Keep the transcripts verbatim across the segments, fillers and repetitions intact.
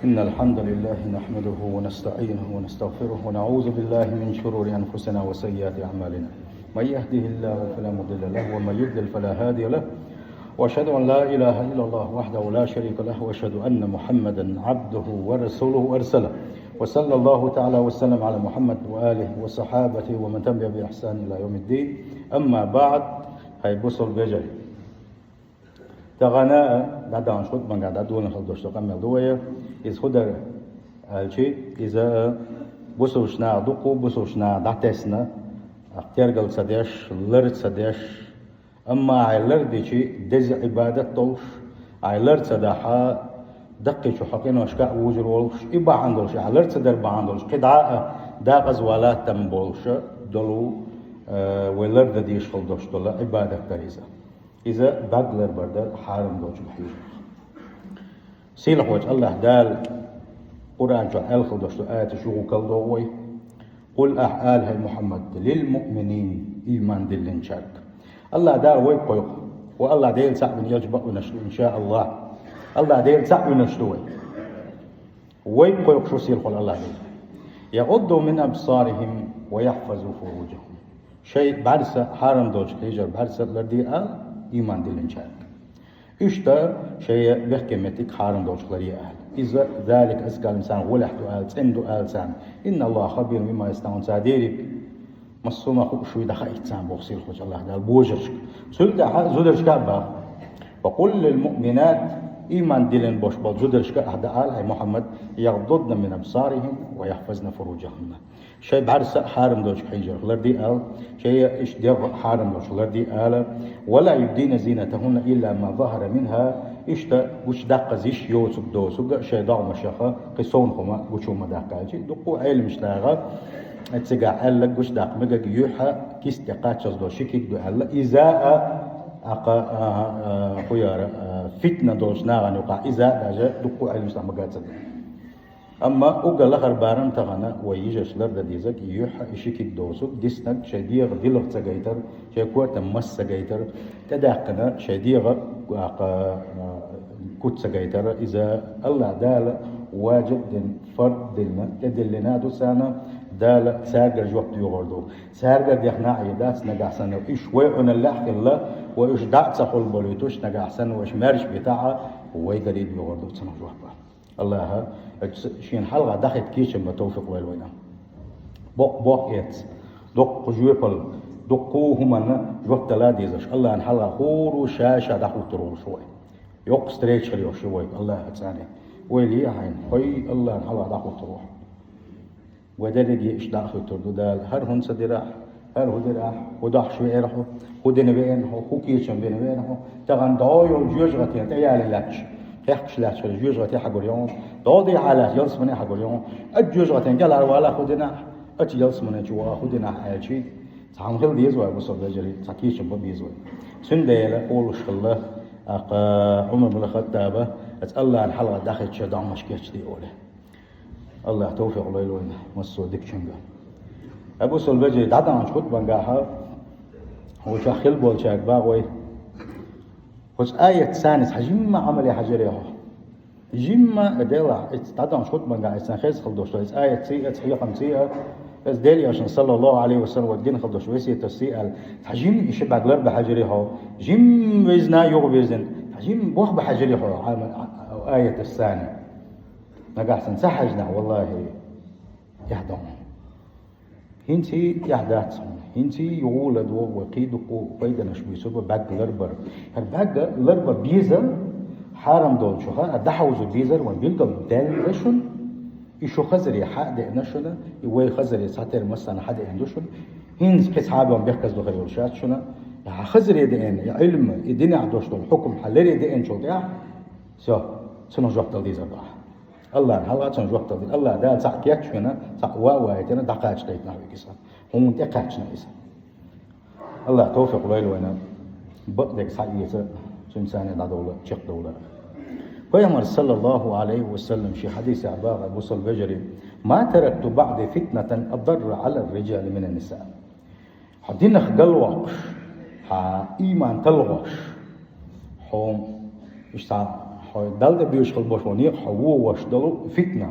إن الحمد لله نحمده ونستعينه ونستغفره ونعوذ بالله من شرور أنفسنا وسيئات أعمالنا. من يهده الله فلا مضل له ومن يضلل فلا هادي له. وأشهد أن لا إله إلا الله وحده لا شريك له وأشهد أن محمدا عبده ورسوله أرسله. وصلى الله تعالى وسلم على محمد وآله وصحابته ومن تبع بإحسان إلى يوم الدين. أما بعد. Хьай бусалба вежарий. Тахана дӀадаханчу хутбанга дӀадолийна хила долуш ду къамел ду вай. Иза хӀун дара аьлча, иза бусалба наха дуккха а бусалба наха дӀатесна, тергал ца деш, лар ца деш, амма хьайн лар дича деза Ӏибадат долуш, хьайн лар ца дахь, даккхийчу хьо къиношка а вужур волуш, и бахьана долуш, ахьа лар ца дар бахьана долуш, кхин дӀа а декъаза вала там болуш долу, э, вай лар дан дезаш хила долуш долу Ӏибадат дара иза. Иза бӀаьрг ларбар дара хьарам долчух хьийзарх. Сийлахьчу АллахӀ Дала Къуръан чохь аьлла хила долуш долу аяташ юха кхайкхадо вай. Къул, ахь ала, хӀай Мухьаммад, лил муъминин, ийман диллинчаьрга. АллахӀ Дала вайга кхойкху, ва АллахӀ Дела цхьаъ вина, элча бакъвинарш ду, иншааллахӀ. АллахӀ Дела цхьаъ винарш ду вай. Вайга кхойкхуш ву сийлахьчу АллахӀ Дела. ЯгӀудду мин абсарихим ва яхьфазу фуруджахум. Шайн бӀаьрса хьарам долчух хьийзар бӀаьрса ларде ала, ийман диллинчаьрга. Иштта шайн бехке меттиг хьарам долчух ларъе ала. Иза залика азка лахум, царна гӀолехь ду ала, цӀена ду ала царна. Инна АллахӀа хабирун бима яснаӀун, цара дерриг массо а хӀума хууш ву, дӀахаийта царна боху сийлахьчу АллахӀ Дала божаршка. Цул тӀаьхьа зударшка а боху. Ва къул лил муъминат, ийман диллина болуш болу зударшка а дӀаала, хӀай Мухьаммад, ягӀдудна мин абсарихинна ва яхьфазна фуруджахунна. Шайн бӀаьрса хьарам долчух хьийзарх ларде ала, шайн иштта дегӀ хьарам долчух ларде ала, ва ла юбдина зинатахунна илла ма захара минха, иштта гучудаккха йиш йоцург доцург шайн догӀмашха кхин совнаха хӀума гучу ма даккха аьлча, дуккха а Ӏеламнаха цигахь аьлларг гучудаккха мегар юьхьа кист тӀе кхаччалц долу ши куьг ду аьлла, иза а, акха, а, а, хӀун яра, а, фитна долчу нахана юкъахь иза а даже дуккха а Ӏеламнаха магар ца ду. Амма уггар лахара барам тахана вай йижарш лардан дезарг, и юьхьа и ши куьг доцург, диснарг шайн дегӀан дилха ца гайтар, шайн кортан мас ца гайтар, тӀедаьккхина шайн дегӀан, а, куц ца гайтар, иза АллахӀ Дала важиб дина, фард дина, тӀедиллина а ду царна, Дала цаьргара жоп доьхур ду. Цаьргара дехна а дац, нагахь санна уьш вай Ӏуналлехь а хилла, вай уьш дӀа а ца хуьлу болуьйтуш, нагахь санна вай уьш маьрша битахь а, вайгара доьхур ду цунах жоп. АллахӀа оцу шена хьалха дӀахӀитта кечам бан товфикъ лойла вайна. Боккха бохам эца, доккха жоьпалла, дуккха а хӀуманна жоп дала а дезаш, АллахӀна хьалха хӀора ша-ша дӀахӀуттур волуш вай. Йоккха встреча хир йолуш ю вайга АллахӀа цӀарна. Вай ле а хьайна, хӀой, АллахӀна хьалха дӀахӀуттур ву хьо. Вай дерриге иштта дӀа а хӀуьттур ду Дала. ХӀара хӀунда ца дира ахь? ХӀара хӀун дира ахь? ХӀун дахьаш веара хьо? ХӀун дина веана хьо? ХӀун кечам бина веана хьо? Тахана дӀо йолу жоьжахатина тӀеяла лаьтташ, кхехкаш лаьтташ хила жоьжахате хьагур ю хьуна. ДӀо дехьа лаьтташ ялсамане хьагур ю хьуна. Оцу жоьжахатина кӀелхьара вала хӀун дина ахь? Оцу ялсамане чу ваха хӀун дина ахь аьлчи, цхьа хӀума хила деза вай, бусалба вежарий, цхьа кечам бан беза вай. Цундела олуш хилла, акха, Ӏумар бин Хаттаба, оцу АллахӀна хьалха дӀахӀитта шен догӀмаш кечде олий. АллахӀа товфикъ лойла вайна массо а дикачуьнга. Ай бусалба вежарий, дӀадаханчу хутбангахьа, хӀокху чохь хила болчаьрга боху вай. Оцу аятца цхьаьна цхьа жимма Ӏамале хьажарий хьо? Жимма а делахь, иза дӀадаханчу хутбангахь иза цхьаьна хезна хила долуш ду, иза аятций а, иза хьехамций а, иза Делан Элчанан, саллаллаху Ӏалайхи ва саллам, вайга дина хила долуш весеташций аьлла, цхьа жимма и ши бӀаьрг лар бан хьажарий хьо? Жимма везна а юхавирзина, цхьа жимма бох бан хьажарий хьо Ӏама-, аяташца цхьаьна? Нагахь санна ца хьаьжнехь, валлахӀи, эхь ду хьуна. ХӀинций эхь дац хьуна. ХӀинций юха ладогӀа вай кхин дуккха а пайданаш буьйцург вай бӀаьрг ларбар. ХӀара бӀаьрг ларбан безам хьарам долчух а дӀахьовзо безар вайн билгал даьлла шуна. И шу хазаре хьа а деана шуна, и вай хазаре цхьатерра массарна хьа а деана ду шуна. ХӀинца кхин цхьа а бен бехказло хир йолуш яц шуна. И хьан хазаре деана, и Ӏилма, и динехь долуш долу хьукам хьан ларе деанчул тӀаьхьа, всё, цунах жоп дала дезар ду ахь. АллахӀна хьалха цунна жоп дала деза. АллахӀ Дала цхьаъ кечвина, цхьаъ ван а вайтина, дӀакхача дайтина хьо иза. ХӀунда тӀекхаьчна иза? АллахӀа товфикъ лойла вайна бакъдерг схьаэца, цуьнан царна дӀадовла, чекхдовла. Пайхамар, саллаллаху Ӏалайхи ва саллам, шен хьадисехь боху, бусалба вежарий: «Ма таракту баъди фитнатан адарра Ӏала р-риджали мина н-ниса». Хьо динах галвоккхуш, хьан ийман талхош, хьо, иштта, Хьо Далла тӀе буьйш хила бохуш болу некъа хьо вогӀуш долу фитна.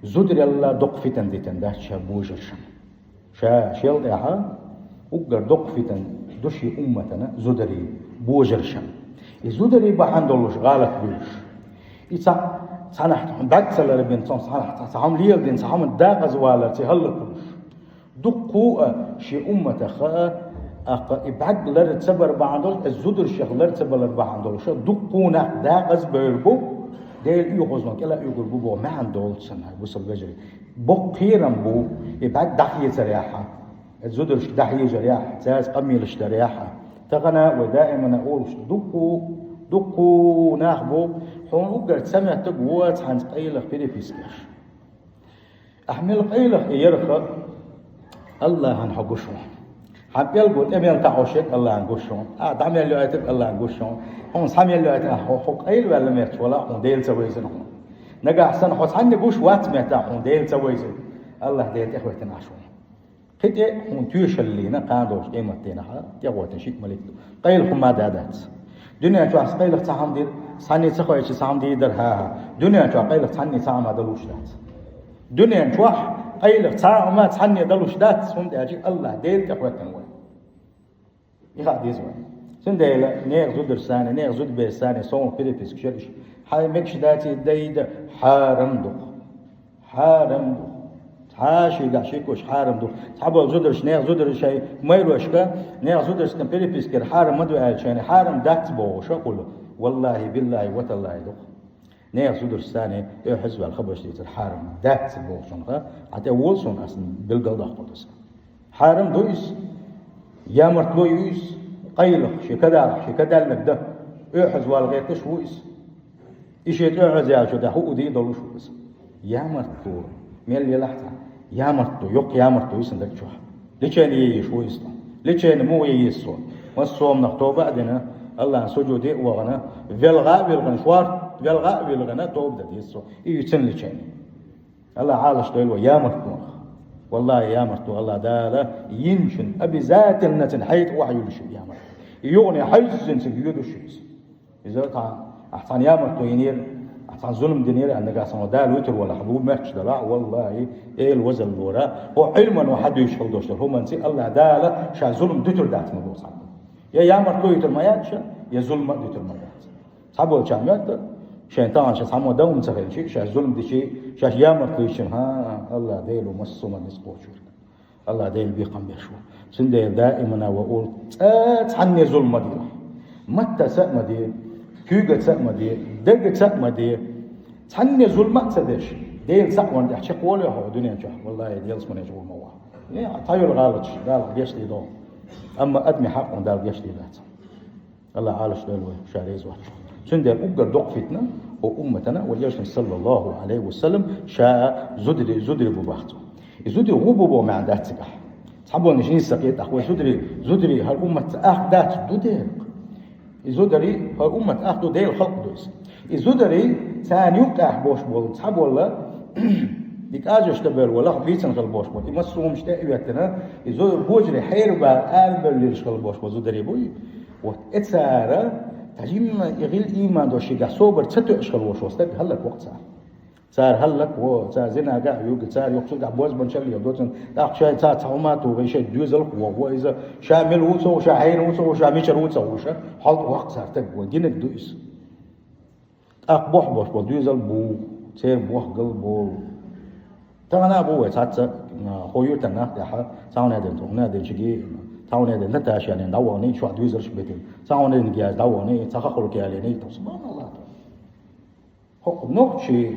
Зударелла доккха фитна дитина дац ша божаршна. Ша шел тӀехьа уггар доккха фитна ду шен умматана зударий божаршна. И зударий бахьана долуш гӀалат буьйлуш. И цхьа, цхьанахь бӀаьг ца ларбина, цхьа, цхьанахь цхьа, цхьа хьума леладина, цхьа хьума дакъаза валар, цхьа хӀаллаквуьлуш. Дуккху а шен умматах а, аккха и бӀаьг лар ца бар бахьана долуш, и зударшех лар ца балар бахьана долуш, дуккху нах дакъаза бевр бу, Делан оьгӀазло кӀела а оьгур бу боху маьӀна долуш санна, бусалба вежарий. Боккха кхерам бу, и бӀаьг дӀахецарехьа, и зударшка дӀахьежарехьа, цаьрца къамелаш дарехьа. Тахана а вай даимана олуш дуккху, дуккху нах бу, хьуна уггар ца моьттург вон цхьанца къайлаха переписка еш. Ахьа мел къайлаха и ярх, Аллахьан хьо гуш ву. Хьан пӀелго тӀе мел таӀош ерг Аллахьан гуш ву. Ахьа дӀа мел йоуьйтург Аллахьан гуш ву. Хьуна схьа мел йоуьйтург, ахьа хьо, хьо къайла ваьлла меттахь вала, хьуна Дела ца вайзина хьуна. Нагахь санна хьо цхьанне гуш вац меттахь, хьуна Дела ца вайзина. Аллахь Дела тӀехӀоьттина Ӏаш ву. Кхин тӀе хьуна тоьшаллина кхана долуш къематдийнахьа тӀехӀоьттина шиъ малик ду. Къайла хӀума да дац. Дуьнен чохь къайлаха цхьа хӀума дира, цхьанне ца хойчу цхьа хӀума дийр дара, хӀа-хӀа. Дуьнен чохь къайлаха цхьанне цхьа хӀума далуш дац. Дуьнен чохь къайлаха цхьа хӀума цхьанне далуш дац, хӀунда аьлча Аллахь Дела тӀехӀоьттина вай. И хаа деза вай. Цундела нехан зударшца, нехан зудабершца совгӀат переписка шераш. Хьайн мегаш даций дайда, хьарам ду. Хьарам ду. Цхьа шийгахь ши куш хьарам ду. Цхьаболу зударш, нехан зударш шайн майрошка, нехан зударшкан перепискера хьарам ма ду аьлла шайна, хьарам дац бохуш а хуьлу. Валлахьи, биллахьи, ва таллахьи ду. Нехан зударшца, оьхьаз ваьлла хабарш дийцар хьарам дац бохучунах, хьан тӀе волу суна ас билгал доккхур ду сан. Хьарам ду иза, ямартло ю иза, къайлаха, шен кадалах, шен кадаьлларг дан, оьхьаз вала гӀерташ ву иза. И шен тӀе оьхьаз яьллачу тӀехь хӀу удий долуш ву иза. Ямартло, мел елахь цхьа, ямартло, йоккха ямартло ю сан даг чохь. Лечение е езаш ву иза тхо. Лечение муха е еза цо? Массо а хӀуманах тоба а дина, Аллахьан сужуде а вахана, велха а вилхина, шорта велха а вилхина, тоба дан деза цо. И ю цуьнан лечение. Аллахь Ӏалаш дойла вай ямартлонах. Валлахьи, ямартло Аллахь Дала йинчун обязательно цуьнан хьайта охьаюьллуш ю ямартло. И юхане хьаьвззина цуьнга йоьдуш ю иза. Иза тхьа, ахь цхьана ямартло йинера, ахь цхьана зулам динера аьлла, нагахь санна Дала вуьтур валахь, ву моьттуш далахь, валлахьи, Эла вазаллора, хӀо Ӏилмано хьадуьйцуш хила долуш долу хӀуманца Аллахь Дала ша зулам дуьтур дац ма боху цхьаммо. Я ямартло юьтур ма яц ша, я зулам а дуьтур ма дац. Цхьаболчарна моьтту, шайн тахана ша цхьаммо дан хӀума ца хилча, шаьш зулам дичи, шаьш ямартло йичи, хӀа, Аллахь Дела ву массо а хӀуманца кхочур. Аллахь Дела бекхам беш ву. Цундела даимана вай олу, цкъа цхьанне зулам ма де. Маттаца а ма де, куьйгаца а ма де, дагаца а ма де. Цхьанне зулам а ца деш, Дела цхьаъ варна тӀехь чекхволу хьо дуьнен чохь, валлахьи, Делан сманечу гӀур ма вахь. Э, цхьайолу гӀалаташ, Далла гечдийр ду. Амма адамийн хьакъ ву Далла гечдийр дац. Аллахь Ӏалаш дойла вай, ша реза воцчу. Цундела уггар доккха фитна, о умматана, вай Элчано, саллаллаху Ӏалайхи ва саллам, ша зудари, зудари бу боху цо. И зудари гӀу бу боху маьӀна дац цигахь. Цхьаболнаш нийса ца кхета, вай зудари, зудари хӀара умматца ах дац, ду дера. И зудари хӀара уммат ах ду, Делан халкъ ду иза. И зудари царна юккъехь бош болу, цхьаболла, и кӀажаш дан бевлла валахь, бийцина хила бош болу. И массо а хӀуманаш тӀе а йоьттина, и зудари божаре хьерабар арабевллераш хила бош болу зудари бу и. Вот и цара, тажимма и гӀил ийман долуш шигахь собар ца тоьуш хила волуш волу стаг хӀаллак воккху цара. Цара хӀаллак во, цара зинага а юьгу, цара йоккхачул тӀаьхьа бозбанчалла йо доцун, тӀаккха шайн цара цхьа хӀума а тухий, шайн доьзалх а воху иза, ша мила ву ца хууш, ша хьенан ву ца хууш, ша мичара ву ца хууш, хьал тӀе воккху цара стаг вон, динарг ду иза. ТӀаккха бохь бош болу доьзал бу, церан бохкал болу. Тахана а бу вай цхьацца, а, хӀо юьртан нах тӀехьа, цхьа хӀума дина, хӀума дина чиги, цхьа хӀума дина Наташа яьллина дӀавахана, чохь доьзалш а битина. Цхьа хӀума дина гяз дӀавахана, цхьа хахалка яьллина, тхо субханаллахь. ХӀокху нохчий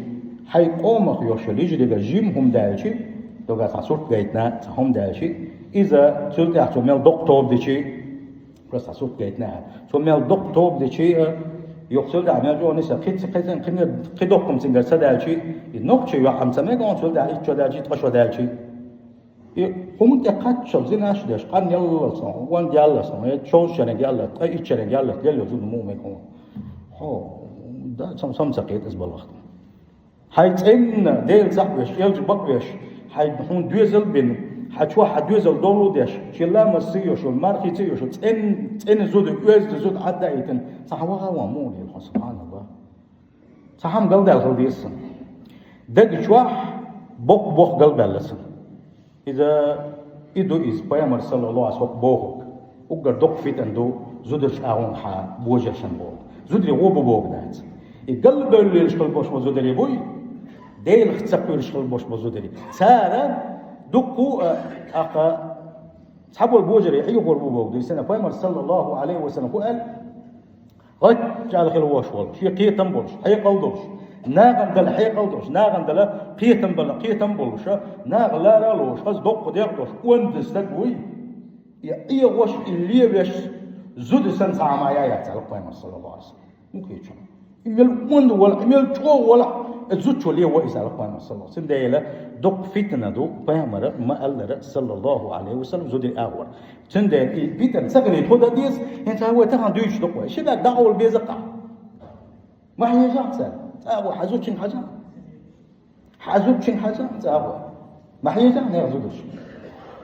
хьайн къомах йолуш йолу йижаригара жима хӀума даьлчи, догӀа цхьа сурт гайтина, цхьа хӀума даьлчи, иза цуьнан тӀехь цо мел доккха тоба дичи, Просто цхьа сурт гайтина аьлла. Цо мел доккха тоба дичи а, юха цуьнан тӀехь мел чӀогӀа ниса кхин ца, кхин ца, кхин, кхин доккха хӀума цуьнгара ца даьлчи, и нохчий йоӀ хьан ца мега хьуна цуьнан тӀехь итт шо даьлчи, ткъа шо даьлчи. И хӀума тӀе кхаччалц зинаш а деш, къанъеллалц хьуна, вандаяллалц хьуна, я шовзткъа шеран яллалц, ткъа итт шеран яллалц лелла йолу зуда муха мега хьуна. Хьо, да, сом, сом ца кхета иза балхахтун. Хьайн цӀенна Дела цхьаъ веш, элча бакъвеш, хьайн хьуна доьзал а бина, хьан чохь хьан доьзал долу а деш, шен ламаз ца йош йолу, мархий ца йош йолу, цӀен-, цӀена зуда, оьзда зуда Ӏадда а йитина, цхьа хьан ваха ван муха лела хьуна, субханаллахь. Цхьа хӀама галдаьлла хила деза сан. Дега чохь боккха бохам галбаьлла сан. Иза, и ду иза, пайхамар саллаллаху алейхи ва саллям бохург. Уггар доккха фитна ду, зударчу агӀонга хьан божаршна боху. Зударий гӀо бу боху дац. И галбевлла лелаш хила болуш бо зударий буй, Делах ца кхоьруш хила болуш бо зударий. Цара дуккху а, аха, цхьаболу божарий хьехор бу боху ду. Иза пайхамар саллаллаху алейхи ва саллям хӀу аьлла? ГӀаттачу хила вош волу, шен кхетам болуш, хьекъал долуш, нахана дала хьекъал долуш, нахана дала кхетам бала, кхетам болуша, наха лара а лош, хаза доккха декъ долуш, онда стаг вуй. И Ӏехош, и левеш, зуда санна цхьа а ма яц, аьлла пайхамар саллаллаху алейхи ва саллям. ХӀун кхечу? И мел онда вала, и мел чӀогӀа вала, и зудчо лево иза, аьлла пайхамар саллаллаху алейхи ва саллям. Цундела доккха фитна ду, пайхамара ма-аллара, саллаллаху алейхи ва саллям, зударий агӀор. Цундела и битар ца хилийта хӀун дан деза, хӀинца вай тахана дуьйцуш ду-кх вай. Ши бӀаьрг дӀакъовла беза-кх. Ма хьежахь цара. ЦӀа а гӀо хьан зудчуьнга хьажа. Хьан зудчуьнга хьажа, цӀа а гӀо. Ма хьежахь нехан зудаш.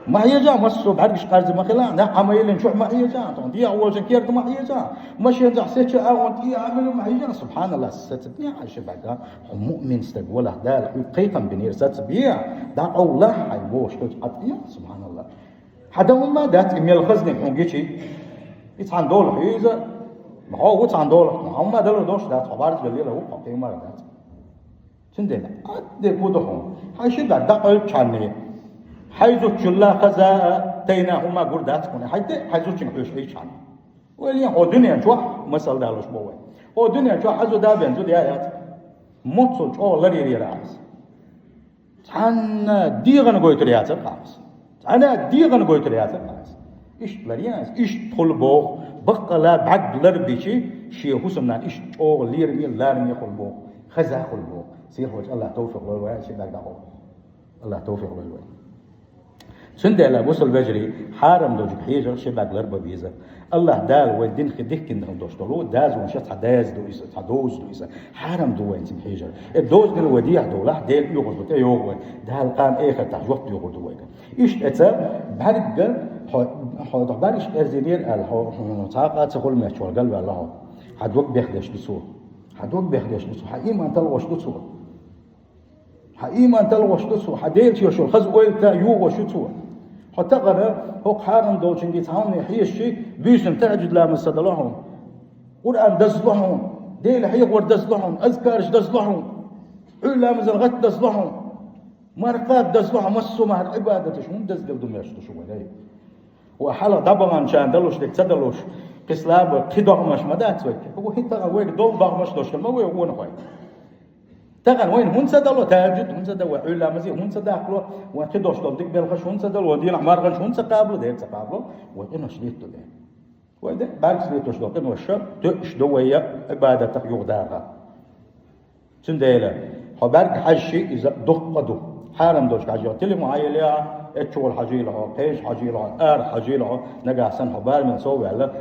Ма хьежахь, массо а бӀаьргаш къарза ма хила, нах Ӏамаеллин чохь ма хьежахь, тхуна дехьа волчун керта ма хьежахь, машенахь сецча а гӀо тӀе а Ӏамаелла ма хьежахь, субханаллах, саца бехьа ши бӀаьрг, хьо муъмин стаг валахь, Дала хьоьга кхайкхам бинера саца бехьа, дӀакъовлахь хьайн бохуш хилча хьан тӀе, субханаллах. Хьан дан хӀумма дац, и мел хазаниг хьуна гичи. И цхьана долахь ю иза, хьо ву цхьана долахь, хьан хӀумма далур долуш дац, хьо барза лела ву, хьо кхин мара дац. Цундела, де хӀун ду хьуна? Хьайн ши бӀаьрг дӀакъевлчхьана, хьайн зудчул а, хаза а, тайна хӀумма гур дац хьуна, хьайн де, хьайн зудчуьнга хьоьжуш Ӏийчхьана. Вай лен хьо дуьнен чохь, масал далуш бо вай. Хьо дуьнен чохь хьан зуда а бен, зуда я яц. Моццул чӀогӀа ларъяр яра ахьа. Цхьанна дегӀана гойтур яцара хьан иза. Цхьанна дегӀана гойтур яцара хьан иза. Иштта ларъян иза, иштта хуьлу боху, баккъала бӀаьрг ларбичи, шен хӀусамнана иштта чӀогӀа лераме, лараме хуьлу боху, хаза хуьлу боху. Сийлахьчу Аллах товфикъ лойла вай, ши бӀаьрг дӀакъовла. Аллах товфикъ лойла вай. Цундела, бусалба вежарий, хьарам долчуьнга хьежар ши бӀаьрг ларбан беза. Аллах Дала вайн дин хи дихкина долуш долу дозанаш цхьа доза ду иза, цхьа доза ду иза. Хьарам ду вайн цуьнга хьежар. Э, дозанал вай дехьа довлахь, Дела оьгӀаз ду, тӀейогӀу вай. Дала кхана эхартахь жоп доьхур ду вайга. Иштта эца бӀаьргга, хьо, хьо, хьо бӀаьргаш эрзийнера аьлла, хьо, хьо, хьо, цхьа а ца хуьлу меттачохь галваьлла хьо. Хьан дог бехдеш ду цо. Хьан дог бехдеш ду цо. Хьан ийман талхош ду цо. Хьан ийман талхош ду цо, хьан Делан чохь йолу хаза ойла йогӀуш ю цо. Хьо тахана хӀокху хьарам долчуьнга цхьа хӀумане хьежачи, буьйсанна тахьажуд ламаз ца дало хьуна. Къуръан дазло хьуна, Дела хьехор дазло хьуна, азкараш дазло хьуна, Ӏуьйра ламазан гӀатта дазло хьуна, марха дазло хьуна, массо а махьар Ӏибадаташ хӀунда дазделла ду меш ду шу вай? Ва хьалха дӀабаханчарна далуш дерг ца далуш, кхин слаба кхин догӀмаш ма дац вайга. Вай хӀинца вайга долу догӀмаш долуш хир ма вай вон хой. Тахана вайна хӀунда ца дало, тахьажуд хӀунда ца дало, вай Ӏуьйра ламазе хӀунда ца даккхало, вайн кхидолуш долу дика белхаш хӀунда ца дало, вайн дийнахь марханаш хӀунда ца кхабало, Дела ца кхабало, вай къинош летто дела. Вай де, бӀаьргаш летош долу къинош ша, тоьуш ду вай я Ӏибадатах юхадаха. Цундела, хьо бӀаьрг хьаьжчи, иза дуккха а ду. Хьарам долчу хьаьжча, телефон хьаелехьа, эцчу гӀур хьажийла хьо, кхечу хьажийла хьо, ара хьажийла хьо, нагахь санна хьо барамел сов ваьлла,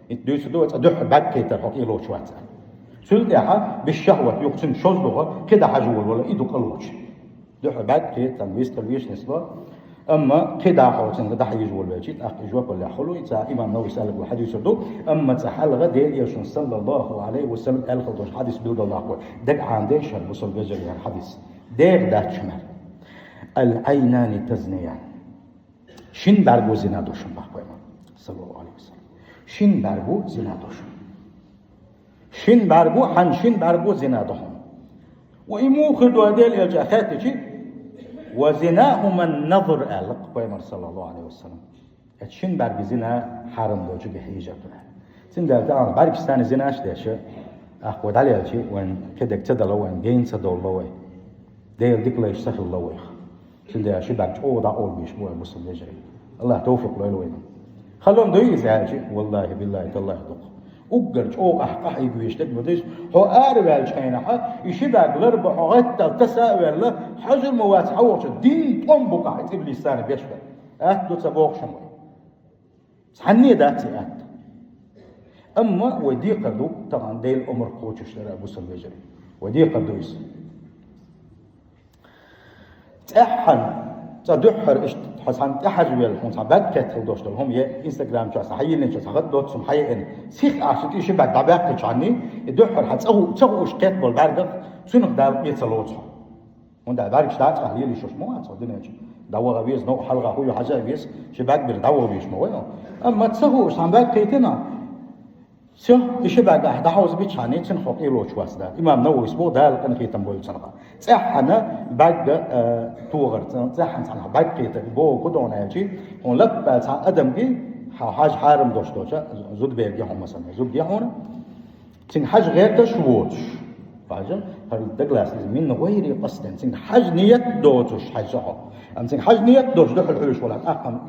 итт дуьйцу ду, цкъа дуьххьара бӀаьрг кхетар хьо къелочу вац. Цул тӀаьхьа, бишшахват юха цуьнан шозлагӀа, кхидӀа хьажа волавала, и ду къалочу. Дуьхьа бӀаьрг кхета, там вистхила вешан нисло. Амма кхидӀа хьо цуьнга дӀахьежа волавелчи, тӀаккха и жоп а лехь хуьлу, и ца имам Нававис аьлларг вай хьадисар ду. Амма цкъа хьалха Делан Элчано, саллаллаху алейхи ва саллям, аьлла хила долчу хьадис билгалдаккха вай. Дага Ӏамадеш хӀара бусалба вежарий хӀара хьадис. ДегӀ дац шуьнара. Ал-Ӏайнани тазниян. Шин бӀаьрго зина до шуна боху пайхамар, саллаллаху алейхи ва саллям. Шин бӀаьрго зина до шуна. Шин бӀаьрго, хьан шин бӀаьрго зина до хьуна. Ва и муха хир ду аьлла Делан Элча хаьттичи, ва зинахума ан-назр аьлла пайхамар, саллаллаху алейхи ва саллям. Эцу шин бӀаьрго зина хьарам долчу хьежар ду аьлла. Цундела тахана бӀаьргаш санна зинаш деш, ахь вай дӀалелчи, вайн кхидерг ца дало вайн, гейна ца довлало вай. Делан дика лайш ца хилла вайх. Цундела ши бӀаьрг чӀогӀа дӀакъовла безаш бу вай бусалба вежарий. Аллах товфикъ лойла вайна. Халон дуй иза аьлчи, валлахи, биллахи, таллахи дукха. Уггар чӀогӀа ахь къахьийга везаш дерг ма ду иза, хьо араваьллачу хенахьа, и ши бӀаьрг ларбан хьо гӀаттал таса а ваьлла, хьажар ма вац хьан вохучу дин тӀом бу-кх ахь иза иблис санна беш ваьлла. Атта ду ца бохуш хӀума вай. Цхьанне а дац и атта. Амма вай декхар ду, тахана Делан омра кхочуш дара бусалба вежарий. Вай декхар ду иза. ЦӀеххьана, цкъа дуьххьара иштта Хьо цхьана тӀехьажа велла, хьуна цхьа бӀарг кхетта хила долуш долу, хӀума е Instagram чохь, хьан хьайиллинчу цхьа хӀара доцу хӀума хьаеана, сиха ахча тӀе ши бӀаьрг дӀабаьккхичхьана, и дуьххьара хьан цӀа ху-, ца хууш кхетта болу бӀаьргах, цуьнах Дала къе ца лоцу хьо. ХӀунда аьлча бӀаьргаш дӀа а цкъа лелийш йолуш ма вац хьо дуьнен чу. ДӀаваха веза, новкъа хьалха хӀу ю хьажа а веза, ши бӀаьрг бира дӀаваха везаш ма вай хьо. Амма ца хууш цхьана бӀаьрг кхийтина, всё, и ши бӀаьрг ахь дӀахьовзабичхьана, цуьнан хьо къе лоцуш вац Дала. Имам Нававис боху, Дала къинхетам бойла цунах. ЦӀеххьана бӀаьрг, э, тохар, цӀеххьана цхьана бӀаьрг кхетар боху хӀун ду аьлча, хьуна лаппа цхьа адамга, хьо хьажа хьарам долуш долча, зудаберг я хьуна, масала, зуда я хьуна, цуьнга хьажа гӀерташ воцуш. Бажа, хӀара дагалаца иза, мин гӀайри къасдин, цуьнга хьажа ният доцуш хьаьжча хьо. Амма цуьнга хьажа ният доцуш дуьхьал хьоьжуш валахь, тӀаккха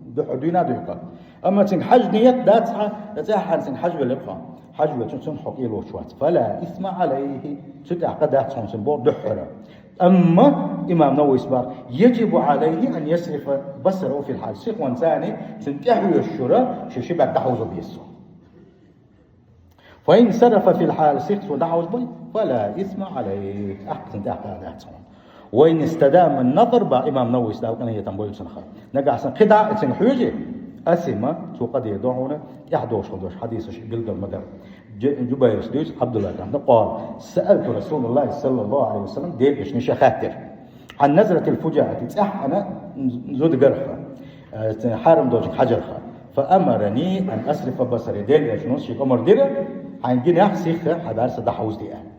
дуьхьал дуьйна а дуьйкъа. Амма цуьнга хьажа ният дац хьан, я цӀеххьана цуьнга хьажа велла хьо. Хьажа велча цуьнан хьо къе лоцуш вац. Фала исма Ӏалайхи. Цу тӀехь къа дац хьуна цуьнан боху дуьххьара. Амма имам Нававис боху, яжибу Ӏалайхи ан ясрифа басараху фил хьал. Сихонца цуьнан тӀехьоьжуш йолчу ши бӀаьрг дӀахьовзо беза цо. Фа ин сарафа фил хьал, сиха цо дӀахьовзабой, фала исма Ӏалайхи. ТӀаккха цуьнан тӀехь къа дац хьуна. Ва ин истадама назар, боху имам Нававис, Дала къинхетам бойла цунах. Нагахь санна кхидӀа а цуьнга хьоьжий, асима, цо къа дийр ду хьуна, тӀехь догӀуш хила долуш хьадисаш билгал ма дара. Джу-, Джубайрас дуьйцу, Ӏабдуллах тӀехь ду, къала, саалту Расулаллахи саллаллаху Ӏалайхи ва саллам, Делан Элчане ша хаьттира. Ӏан назратил фужаати, цӀеххьана зудагарх, э, хьарам долчуьнга хьажарх. Фа амарани ан асрифа басари, Делан Элчано шега омра дира, хьайн динехь сиха хьан бӀаьрса дӀахьовзаде аьлла.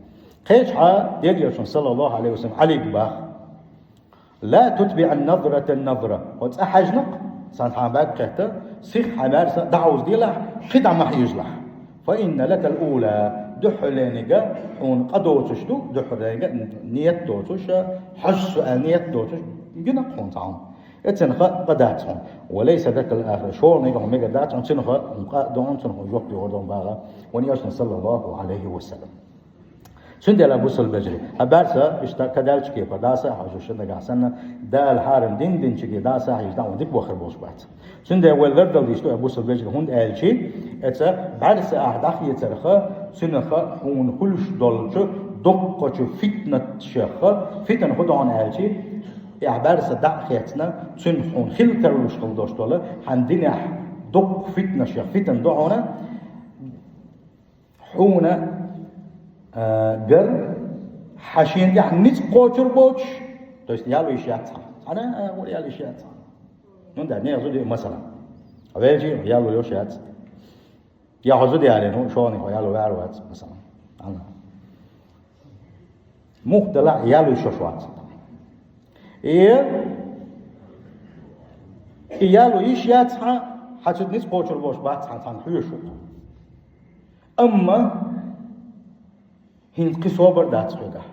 Кхечахьа Делан Элчано, саллаллаху Ӏалайхи ва саллам, Ӏалига боху: ла тутбиъ ан-назрата ан-назра. Хьо цӀа хьаьжна-кх, цхьана хьан бӀаьрг кхетта, сиха хьан бӀаьрса дӀахьовзаделахь, кхидӀа ма хьаьжалахь. Фа инна лакал ула, дуьххьарлерниг хьуна къа доцуш ду, дуьххьарлерниг ният доцуш, хьажа со аьлла ният доцуш, гина-кх хьуна цхьа хӀума. Эццанах къа дац хьуна. Ва лайса лакал ахира, шолгӀаниг хьуна мегар дац хьуна, цунах къа ду хьуна, цунах жоп догӀур ду хьуна боху вайн Элчано, саллаллаху Ӏалайхи ва саллам. Цундела, бусалба вежарий, хьан бӀаьрса иштта кадаьллачу кепара дӀаса а хьожуш, нагахь санна Дала хьарам дин динчуьнга дӀаса а хьежча, хьуна дика вахар болуш бац. Цундела вай лардала дезаш ду, бусалба вежарий, хӀунда аьлча, эца бӀаьрса ахь дӀахецарх, цунах хьуна хуьлуш долчу доккхачу фитнатех, фитна хӀун ду хьуна аьлча, ахь бӀаьрса дӀа а хецна, цуьнан хьуна хила тарлуш хила долуш долу, хьан динехь доккха фитнашех фитна ду хьуна, хьуна, а, гар хьан шена тӀехь ницкъ кхочур боцуш, то есть яло йиш яц хьан. Цхьана агӀор яло йиш яц хьан. Ну да, нехан зуда ю, масала. Хьо велча, яло йиш яц. Я хьо зуда ялийна, ну, шолгӀаниг хьо яло вер вац, масала. Ана. Муха делахь а яло йиш йолуш вац. И, и яло йиш яц хьан, хьан цуьнан ницкъ кхочур боцуш бац хьан, цхьана хьоьжуш ву. Амма хӀинца кхин собар дац хьоьгахь.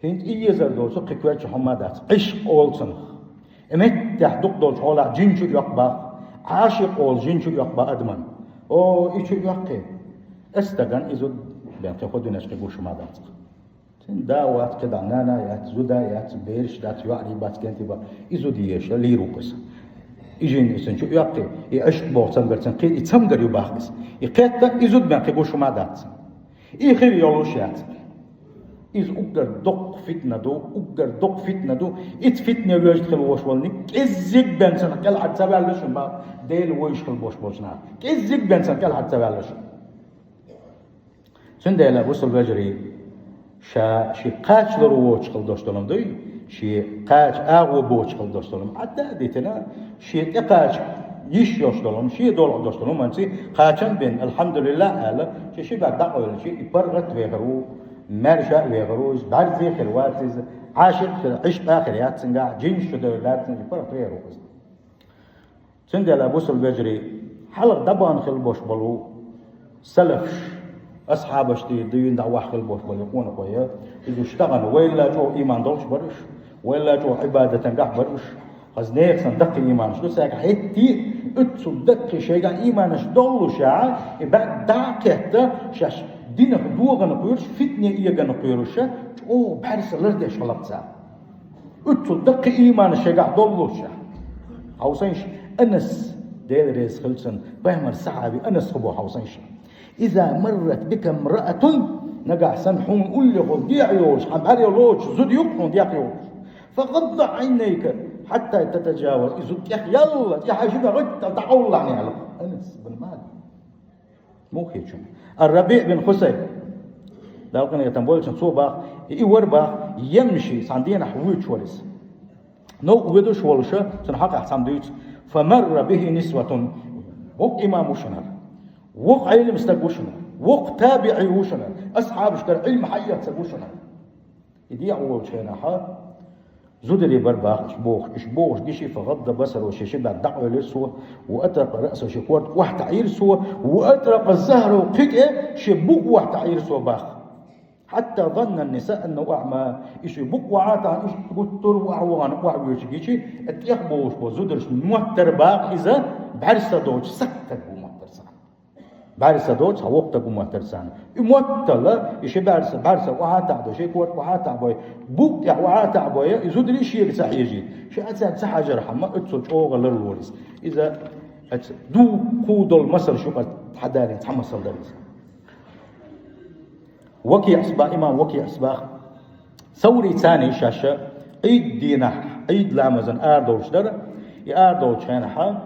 ХӀинца и езар доцу кхин коьртачу хӀума дац. Ӏишкъ олу цунах. И меттехь дукха долчу хьолахь жин чу оьккху боху, Ӏашикъ олу жин чу оьккху боху адаман. О, и чу оьккхий. Аса стагана и зуда бен кхин хӀун дуьненчу кхин гуш хӀума дац. Цуьнан да вац, кхидӀа нана яц, зуда яц, бераш дац, йоӀарий бац, кӀентий бац, и зуда езаш лийр ву-кх иза. И жин и цуьнан чу оьккхий, и Ӏишкъ боху цамгар цуьнан кхин, и цамгар ю боху иза. И кхетта, и зуда бен кхин гуш хӀума дац. И хир йолуш яц. Иза уггар доккха фитна ду, уггар доккха фитна ду. Ица фитне воьжна хила вош волу ниг, кӀеззиг бен цунах кӀелхьара ца ваьлла шуна боху, Дела вевзаш хила бош болчу наха. КӀеззиг бен цунах кӀелхьара ца ваьлла шуна. Цундела, бусалба вежарий, ша ши кхачалур воцуш хила дош долу ма дуй, ши кхача агӀо боцуш хила дош долу ма, Ӏадда а дитина, ши тӀекхача йиш йолуш долу ма, ши долу дош долу ма, анци кхачам бен, алхьамдулиллахӀ аьлла, ши ши бӀаьрг дӀакъевличи, и паргӀат а вехар ву, маьрша а вехар ву иза, бӀаьрзе а хир вац иза, Ӏашикъ а хир, Ӏишкъ а хир яц цуьнгахь, жинаш чу девр дац цуьнга, и паргӀат вехар ву иза. Цундела, бусалба вежарий, хьалха дӀабахана хила бош болу салафаш, асхьабаш дийр дуьйна дӀа ваха хила бош болу къонахой, иза уьш тахана вайл а чӀогӀа ийман долуш бара уьш, вайл а чӀогӀа Ӏибадатан гахь бара уьш, хаза нехан санна даккхий ийманаш ду цаьргахь, хӀетте а оццул даккхий шайгахь ийманаш доллушехь, и бӀаьрг дӀа а кхетта, шаьш динах догӀана кхоьруш, фитне эгана кхоьруш, чӀогӀа бӀаьрса лардеш хилла-кх цара. Оццул даккхий ийманаш шайгахь доллушехь. Хьовсийша, Анас, Дела реза хила цунна, пайхамаран сахьаби Анас хӀун боху хьовсийша. Иза маррат бика мраатун, нагахь санна хьуна уллехула дехьа йолуш, хьан бӀаьре лоцуш зуда ю-кх хьуна дехьа йолуш. Фа гӀадда Ӏайнайка, حتى تتجاوز, и зуда тӀехъялла, тӀехьа ши бӀе гӀуттал дӀакъовлалахь аьлла. Анас бин Малик. Муха хеташ хьуна? Ар-РабиӀ бин Хусайм. Дала къинхетам бойла цунна, цо бах, и вар бах, يمشي, цхьан дийнахь вуьйцуш вар иза. Новкъа ведаш волуш, цунна хьокъехь цхьамма дуьйцу: فمر به نسوة. Воккха имам ву шуна хӀара. Воккха Ӏелам стаг ву шуна хӀара. Воккха табиӀи ву шуна хӀара. Асхьабашкара Ӏилма хьаэцна стаг ву шуна хӀара. И дехьа волчу хенахь зударий бара бах уьш бохуш, уьш бохуш гича, فغض بصره, шен ши бӀаьрг дӀакъевлира цо, وأطرق رأسه, шен корта охьатаӀийра цо, وأطرق ظهره, кхин тӀе шен букъ охьатаӀийра цо бах. حتى ظن النساء أنه أعمى. И шен букъ охьатаӀийна, иштта гуттар а охьавахана, охьавоьдуш гича, тӀехболуш болу зударшна моттара бах иза, бӀаьрса доцу сакхтаг ву моттара цхьа. БӀаьрса доцу цхьа воккха стаг ву моттара царна. И моттала, и ши бӀаьрса, бӀаьрса охьатаӀабой, шен корта охьатаӀабой, букъ тӀехь охьатаӀабой, и зударий шега ца хьежийта. Ша а цаьрга ца хьажархьама, оццул чӀогӀа ларлора иза. Иза оцу дуккха долу масалш юкъара хьадалийна цхьа масал дара иза. ВакиӀас бах, имам ВакиӀас бах. Саврий царна шаьш Ӏийд дийнахь, Ӏийд ламазан арадовлуш дара. И арадовлучу хенахь,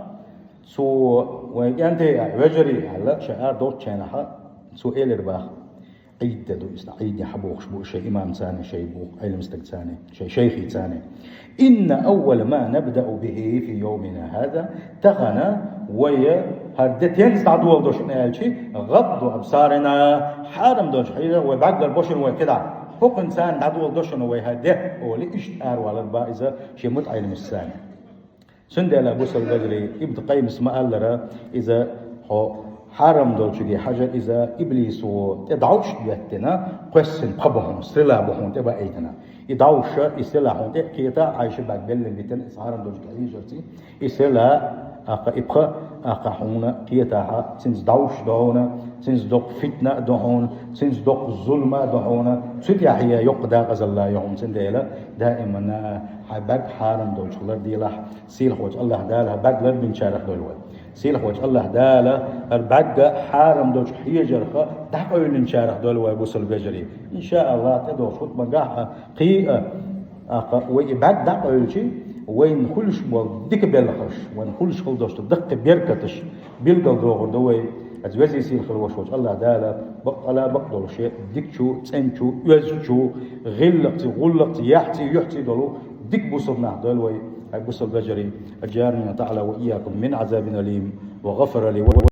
цо, вайн кӀентий а, вежарий а аьлла, шайн арадовлучу хенахь, цо элира бах: Ӏийд де ду иза, Ӏийде хьабохуш бу шайн имам царна, шайн боху Ӏелам стаг царна, шайн шайхий царна. إن أول ما نبدأ به في يومنا هذا, тахана вай хӀара де тенца дӀадоладо шуна аьлча, غض أبصارنا, хьарам долчу хьежарх вай бӀаьргара бо шуна вай кхидӀа. ХӀокхуьнца дӀадоладо шуна вай хӀара де, олий, иштта аравалар бах иза шен мутаӀеллимашца. Цундела, бусалба вежарий, Ибн Къаййимас ма-аллара, иза хьо хьарам долчуьнга хьажар, иза иблисо тӀе дӀовш а беттина, кхоьссина пха бу хьуна, стрела бу хьуна тӀе баийтина. И дӀовш, и стрела хьуна тӀе а кхета, хьайн ши бӀаьрг беллина битина, иза хьарам долчуьнга хьежарца, и стрела, аккха и пха, аккха хьуна кхетахь, цуьнца дӀовш а ду хьуна, цуьнца доккха фитна а ду хьуна, цуьнца доккха зулам а ду хьуна, цу тӀехь я йоккха декъазалла ю хьуна. Цундела даимана хьайн бӀаьрг хьарам долчух ларделахь, сийлахьчу АллахӀ Дала хӀара бӀаьрг ларбинчарах дойла вай. Сийлахьчу АллахӀ Дала хӀара бӀаьрг хьарам долчух хьежарх дӀакъевлинчарах дойла вай, бусалба вежарий. Ин ша АллахӀ, тӀедогӀучу хутбангахь а, кхин а, аккха вай и бӀаьрг дӀакъевлча, вайна хуьлуш болу дика белхаш, вайна хуьлуш хила долуш долу даккхий беркаташ билгалдохур ду вай. Оцу везий сийлахь волуш волчу АллахӀ Дала бакъ-, ала бакъдолуш, дикачу, цӀеначу, оьзачу, гӀиллакхций, гӀуллакхций, яхьций, юьхьций долу дика бусалба нах дойла вай, хӀай бусалба вежарий. أجارني الله تعالى وإياكم من عذاب أليم وغفر لي